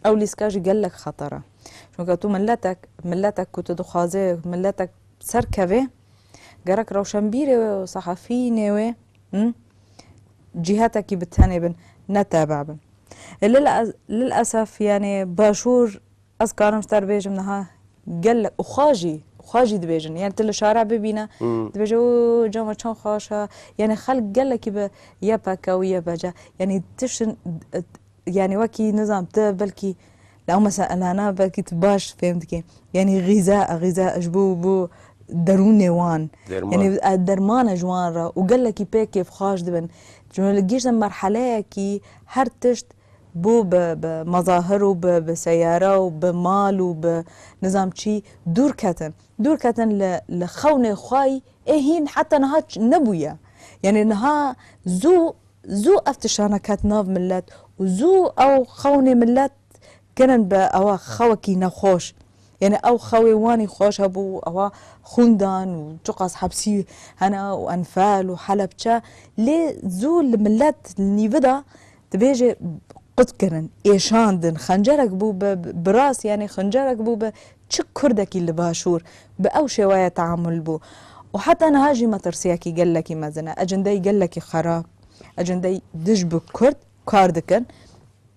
Ew lîska jî gelek xeter e. Çunke tu miletek, miletek ku tu dixwazê miletek serkeve, gerek rewşenbîrê wê û sehafînê wê, hı? Cîhetekî bi tenê bin, ne tebe bin. E, lil-, lilesef, yani Başûr, ez karim ji te re bêjim niha gelek, û xwe jî, xwe jî dibêjin. Yani tu li şara bibîne, dibêje, "O, cama çend xweş e." Yani xelk gelekî bi Y P K û Y P C. Yani tiştin, yanî wekî nizam tu belkî li ew meselana belkî tu baş fêm dikî. Yanî xîza, xîza ji bo, bo derûnê wan. Derman. Yanî, e, derman e ji wan re û gelekî pê kêfxweş dibin. Çunke li gişt merheleyekî her tişt bû bi, bi mezahir û bi, bi seyare û bi mal û bi nizam çî dûr ketin. Dûr ketin li, li xewnê xwe yî ê hîn heta niha ç-, nebûye. Yanî niha zû, zû ev tiştane ket nav milet û zû ew xewnê milet kirin bi ewa xewekî nexweş. Yanî ew xewê wanî xweş hebû, ewa xûn dan û çiqas hepsî hene û Enfal û Helebçe. Lê zû li milet li nîvi de dibêje qut kirin, êşandin. Xencerek bû bi, bi, bi rast, yanî xencerek bû bi çi Kurdekî li Başûr bi ew şêweye teamul bû. Û heta niha jî metirsiyekî gelekî mezin e. Ecindeyî gelekî xerab, ecindeyî dij bi Kurd kar dikin.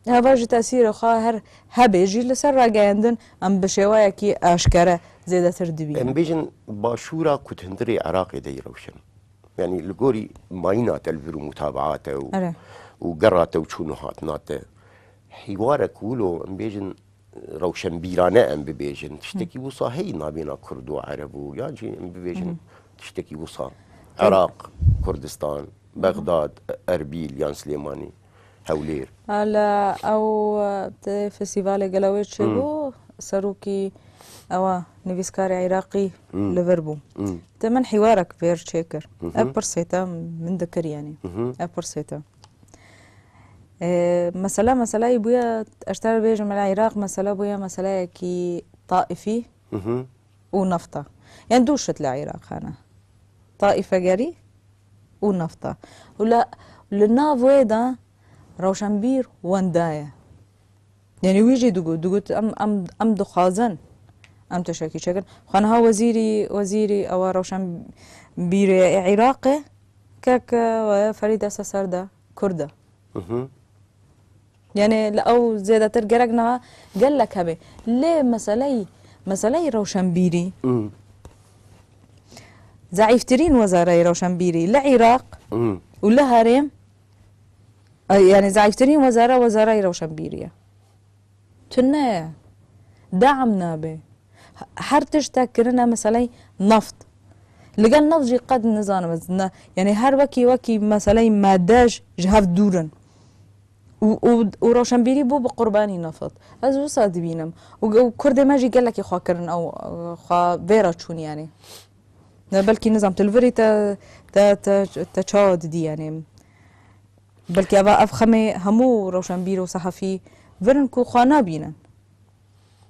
Heva ji tesîrê xwe her hebê jî li ser ragehandin em bi şêweyekî aşkere zêdetir dibînin. Em bêjin başûra ku di hundirê Iraqê de yî rewşen. Yanî li gorî mayîna te li vir û mutabaata û, Erê. û gera te û çûn û hatina te. Hîwarek wilo em bêjin rewşenbîrane em bibêjin. Tiştekî wisa heyî nabêna Kurd û Ereb û yan jî em bibêjin Hı hı. tiştekî wisa. Em Iraq, Kurdistan, Bexdad, Erbîl yan Silêmanî, Hewlêr. Hala ew, e, tê festîvalê gela wê çêbû, Hmm. serokî ewa nivîskarê Iraqî Hmm. li vir bû. Hmm. Te min hîwarek vêr çêkir. Hı hı. Ev pirsê te min dikir yanî. Hı hı. Ev pirsê te. E, mesela, meseleyê bûye, ez te re bêjim, li Iraq mesele bûye meseleyekî taifî Hı hı. û nefta. Yanî du şit li Iraq hene. Taifegerî û nefta. Û li, li nav wê de rewşenbîr wenda ye. Yanî wî jî digot, digot em, em, em dixwazin em tiştekî çêkin. Xwe niha wezîrî, wezîrî ewa rewşenbîrê Iraqê, kek, e, Ferîd Eseser de Kurd e. Hı hı. Yanî li ew zêdetir gerek niha gelek hebe. Lê meseleyî, meseleyî rewşenbîrî, Hı. zeîftirîn wezareyê rewşenbîrî li Iraq Hı. û li herêm, e, yanî zeîftirîn wezare, wezareyê rewşenbîrî ye. Tune ye. Deam nabe. Her tiştek kirine meseley neft. Li gel neft jî qet nizanim ez ne, yanî her wekî, wekî meseley made ji, ji hev dûr in. Û, û, û rewşenbîrî bû bi qurbanî neft. Ez wisa dibînim. Û, û Kurdê me jî gelekî xwe kirin ew, xwe vê re çûn yanî. Ne, belkî nizam, tu li virî te, te, te, te çawa didî yanî. Belkî eva ev xemê hemû rewşenbîr û sehefî vir in ku xwe nabînin.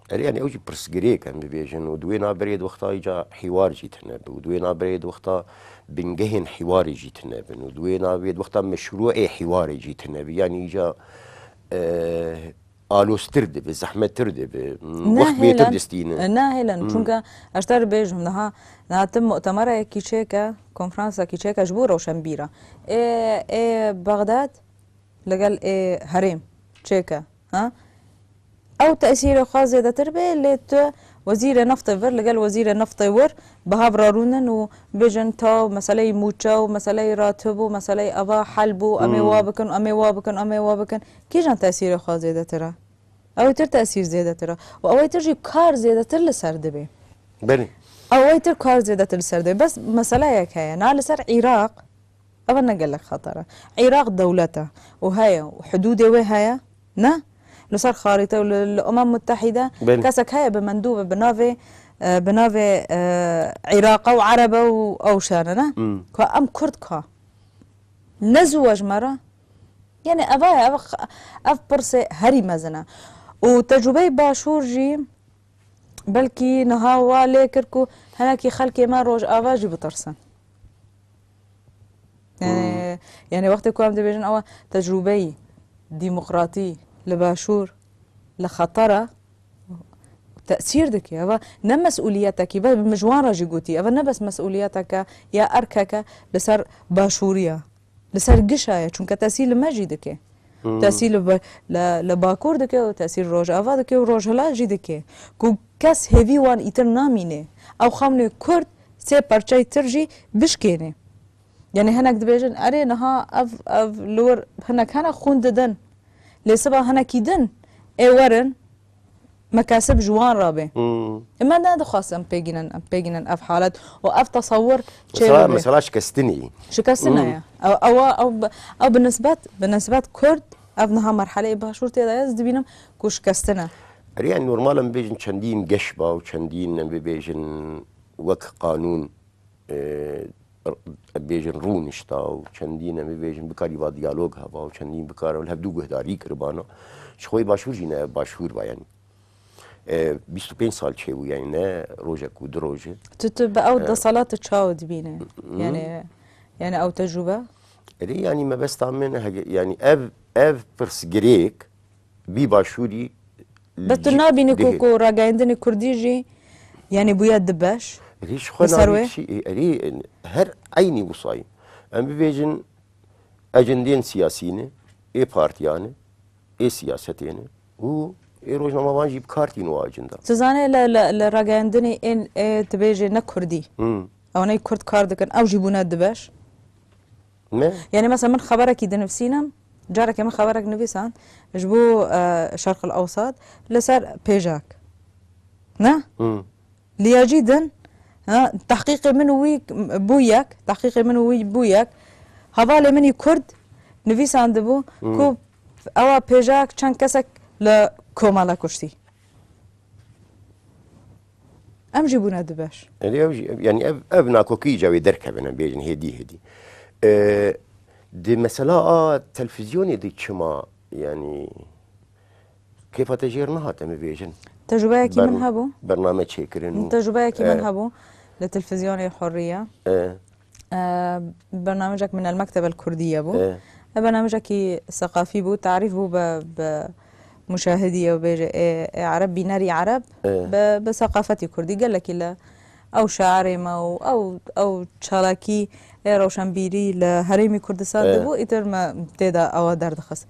Erê, yanî ew jî pirsgirêk em bibêjin û di wê navberê di wexta îca hîwar jî tune bi û di wê navberê di wexta bingehên hîwarê jî tune bin û di wê navê di wexta meşrûê hîwarê jî tune bi. Yanî îca, e, aloztir dibe, zehmettir dibe, wext bêtir distîne. Nahêlin, e, nahêlin. Hmm. Çunke ez te re bêjim, niha, niha tu mutemerekî çêke, konferansekî çêke ji bo rewşenbîra. Ê, ê Bexdad, Li gel ê herêm çêke, ha? Ew tesîrê xwe zêdetir bê, lê tu wezîrê neftê vir, li gel wezîrê neftê wir bi hev rarûnin û bêjin taw meseleyê mûçe û meseleyê ratib û meseleyê eva hel bû, em ê Hmm. wa bikin, em ê wa bikin, em ê wa bikin. Kîjan tesîrê xwe zêdetir e? Ew ê tir tesîr zêdetir e. Û ew ê tir jî kar zêdetir li ser dibê. Belê. Ew ê tir kar zêdetir li ser dibê. Bes meseleyek heye. Na li ser Iraq, Eva ne gelek xeter e. Iraq dewlet e û heye û hidûdê wê heye, ne? Li ser xarîte û li, li Umem Mutehîde Belê. kesek heye bi mendûbe bi navê, e, bi navê, e, Îraqa û Erebe û ew şane, ne? Hmm. Ka em Kurd ka. Ne zû we ji me re? Yanî eva ye, ev, ev pirsê herî mezin e. Û tecrûbeyê Başûr jî Belkî niha wa lê kir ku hinekî xelkê me Rojava jî bitirsin. Yanî, Hmm. yanî wextê ku em dibêjin ewa tecrûbeyî demokratî li Başûr li xeter e, tesîr dike. Eva ne mesûliyetekî, be min ji wan re jî gotî, eva ne bes mesûliyeteke ya erkeke li ser Başûriya. Li ser gişa ye, çunke tesîr li me jî dike. Hmm. Tesîr li, be- li, li Bakur dike û tesîr Rojava dike û Rojhilat jî dike. Ku kes hêvî wan îtir namîne. Ew xemlê Kurd sê perçeyê tir jî bişkêne. Yanî hinek dibêjin, erê niha ev, ev li wir hinek hene xûn didin. Lê siba hinekî din ê werin, mekasib ji wan re be. Hmm. E, me nedixwest em pêgînin, em pêgînin ev halet û ev tesewir çê Mesela, bibe. mesela şikestinî. Şikestin Hmm. heye. Ew, ew, ew, bi- ew bi nisbet, bi nisbet Kurd, ev niha merheleyê başûr tê de ye, ez dibînim ku şikestin e. Erê, yani normal em bêjin çendîn geş ba û çendîn em bibêjin wek qanûn, e, em bêjin rûnişta û çendîn em bibêjin bikarî va diyalog heba û çendîn bikar li hevdû guhdarî kiribana. Ji xwe başûr jî ne başûr ba yani. E, bîst û pênc sal çêbû yani ne rojek û du roj e. Tu, tu bi ew E, desalat çawa dibîne? Hı. Yani, yani ew tecrube? Erê, yani mebesta min hege-, yani ev, ev pirsgirêk bî başûrî Bes tu nabînî ku, ku rageyandinê kurdî jî, yani bûye du beş? Erê, ji xwe navê kişî, erê, her eynî wisa ye. Em bibêjin ecindên siyasî ne, ê partiyan e, ê siyasetê ne û ê rojnamevan jî bi kar tîn û ecin de. Tu zanê li, li, li rageyandinê ên ê dibêjê ne kurdî. Hmm. Ew ne kurd kar dikin, ew jî bûne du beş. Ne? Yani mesela min xeberekî dinivîsînim, carekê min xeberek nivîsand ji bo, e, Şerq el Ewsat li ser pêjak. Ne? Hmm. Liyacî din, ha, tehqîqê min û wî bû yek, tehqîqê min û wî bû yek. Hevalê min î Kurd nivîsandibû Hmm. ku ewa pêjak çend kesek li komela kuştî. Em jî bûne du beş. Yani ev jî, yani ev, ev nakokî îca wê derkevin, em bêjin hêdî hêdî. E, di mesela a televîzyonê de çima, yani, Kêfa te jêr nehate, em bêjin. Tecrubeyekî min Bern-, hebû. Bername çêkirin û, Tecrubeyekî min e, hebû li televîzyonê Hurriye. E. E, bernamejek min El Mekteb El Kurdiye bû. E. E, bernamejekî seqafî bû, tarîf bû bi, bi muşahidî û bêje, ê, ê Ereb, bînerî Ereb, E. bi, bi seqafetî kurdî gelekî li ew şairê me û ew, ew çalakî ê rewşenbîrî li herêmî Kurdistan E. de bû, îtir me tê de ewa derdixist.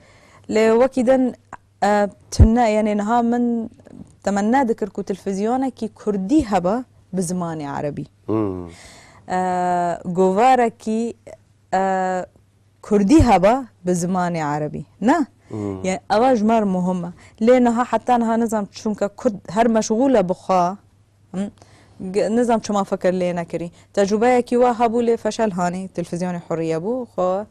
Lê wekî din E, tune, yani niha min temenna dikir ku televîzyonekî kurdî heba bi zimanê erebî. Hmm. E, govarekî, e, kurdî heba bi zimanê erebî. Ne? Hmm. Yani eva ji me re muhim e. Lê niha heta niha nizam çunka kurd her meşgûl e bi xwe. Him? G-, nizam çima fikir lê nekirî. Tecrubeyekî wa hebû lê feşel hanî, televîzyonê Hurriye bû, xwe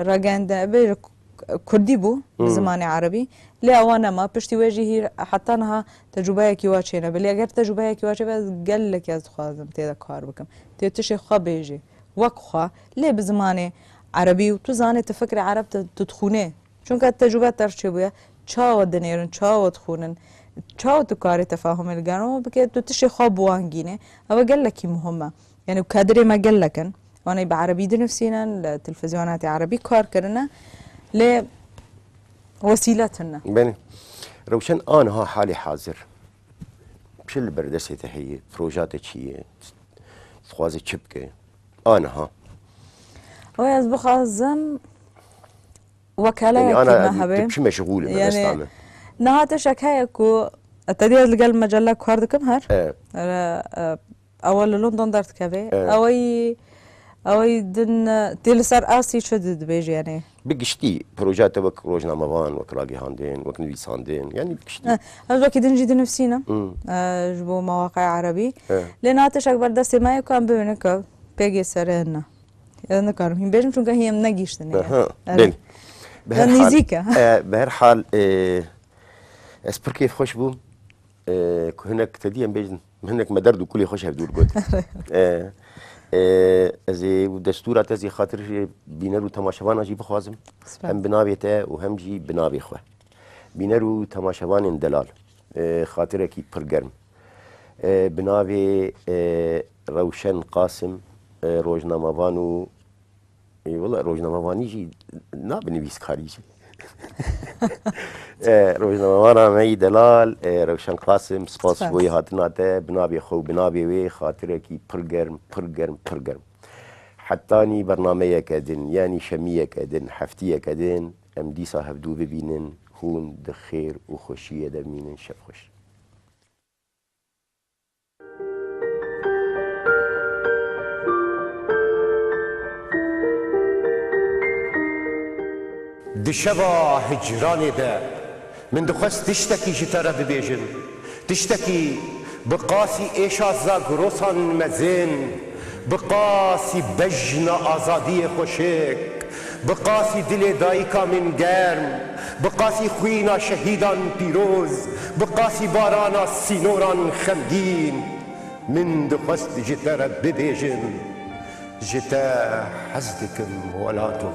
ragende, bêje k-, kurdî bû, bi Hmm. zimanê erebî. Lê ewa nema, piştî wê jî hîr, heta niha tecrubeyekî wa çênebe. Lê eger tecrubeyekî wa çêbe, ez gelekî ez dixwazim tê de kar bikim. Tê tişê xwe bêjê, wek xwe, lê bi zimanê erebî û tu zanê tu fikrê ereb tu, tu dixûnê. Çunke tecrube te re çêbûye. Çawa dinêrin, çawa dixwînin, çawa tu karê tefahumê li gel wan bike, tu tişê xwe bi wan gînê. Ew gelekî muhim e. Yani û kadirê me gelek in. Wan ê bi erebî dinivîsînin, li televîzyonatê erebî kar kirine. Lê wesîle tune. Belê. Rewşen, aniha halê hazir çi li ber destê te heye, proja te çi ye, dixwaze çi bike? Aniha. Wê ez bixwazim Wekaleyekî Yani ana me hebe. tu çi meşgûl e, Yani, mebesta me? Niha tiştek heye ku te dî ez li gel mecelle kar dikim her. E. Re, e, ewa li London derdikeve. E. Eweyî, eweyî din, e, tê li ser asî çi di-, dibêje yani? Bi giştî, projeya te wek rojnamevan, wek ragihandin, wek nivîsandin, yani bi giştî. E, ez wekî din jî dinivîsînim. Hmm. E, ji bo mewaqeya erebî. E. Lê niha tiştek ber destê me ye ku em bibînin ku pêgê serê ne. Ez nikarim hîn bêjim, çunke hîn em negihîştine. Aha, Erê. Belê. Bi her hal, nîzîk e. E, bi her hal, e, ez pir kêfxweş bûm. E, ku hinek te dî em bêjin, hinek me derd û kulê xweş hevdûr got. E, e, ez ê û destûra te zî xatir bîner û temaşevana jî bixwazim. Spas. Hem bi navê te û hem jî bi navê xwe. Bîner û temaşevanên delal, e, xatirekî pir germ. E, bi navê, e, Rewşen Qasim, e, rojnamevan û, e, wela rojnamevanî jî nabe nivîskarî jî. E, rojnamevana me yî delal, e, Rewşen Qasim, spas Spas. bo hatina te, bi navê xwe û bi navê wê xatirekî pir germ, pir germ, pir germ. Hetanî bernameyeke din, yanî şemiyeke din, heftiyeke din, em dîsa hevdû bibînin, hûn di xêr û xweşiyê de bimînin, şev xweş. Di şeva hicranê de min dixwest tiştekî ji te re bibêjim. Tiştekî bi qasî êşa zagrosan mezin, bi qasî bejna azadiyê xweşik, Bi qasî dilê dayika min germ, bi qasî xwîna şehîdan pîroz, bi qasî barana sînoran xemgîn, min dixwest ji te re bibêjim, ji te hez dikim welato.